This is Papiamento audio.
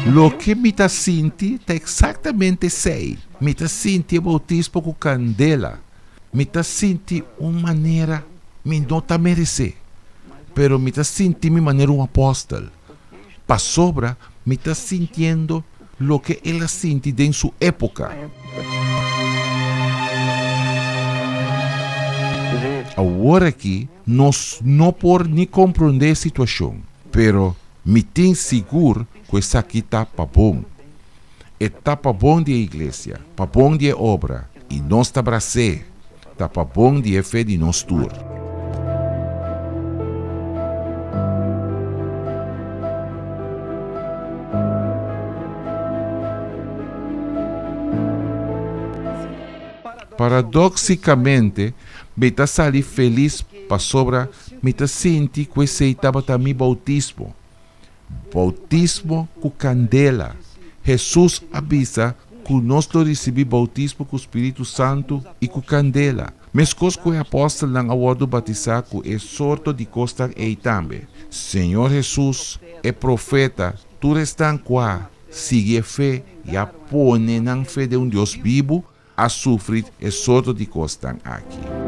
Loke mi ta sinti ta eksaktamente esei. Mi ta sinti e boutismo ku kandela. Mi ta sinti un manera mi no ta meresé, pero mi ta sinti mi manera un apòstel, pasobra mi ta sintiendo loke el a sinti den su époka. Awor aki nos no por ni komprondé e situashon, pero mi tin sigur ku esaki ta pa bon. E ta pa bon di e iglesia, pa bon di e obra, i nos ta bras'é. Ta pa bon di e fe di nos tur. Paradóksikamente, mi ta sali felis pasobra mi ta sinti ku esei tabata mi boutismo. Boutismo ku kandela. Hesus a bisa ku nos lo risibí boutismo ku spiritu santu i ku kandela, meskos ku e apòstelnan a wòrdu batisá ku e sorto di kosnan ei tambe. Señor Hesus, e profeta, tur esnan ku a sigui e fe i a pone nan fe den un Dios bibu, a sufri e sorto di kosnan aki.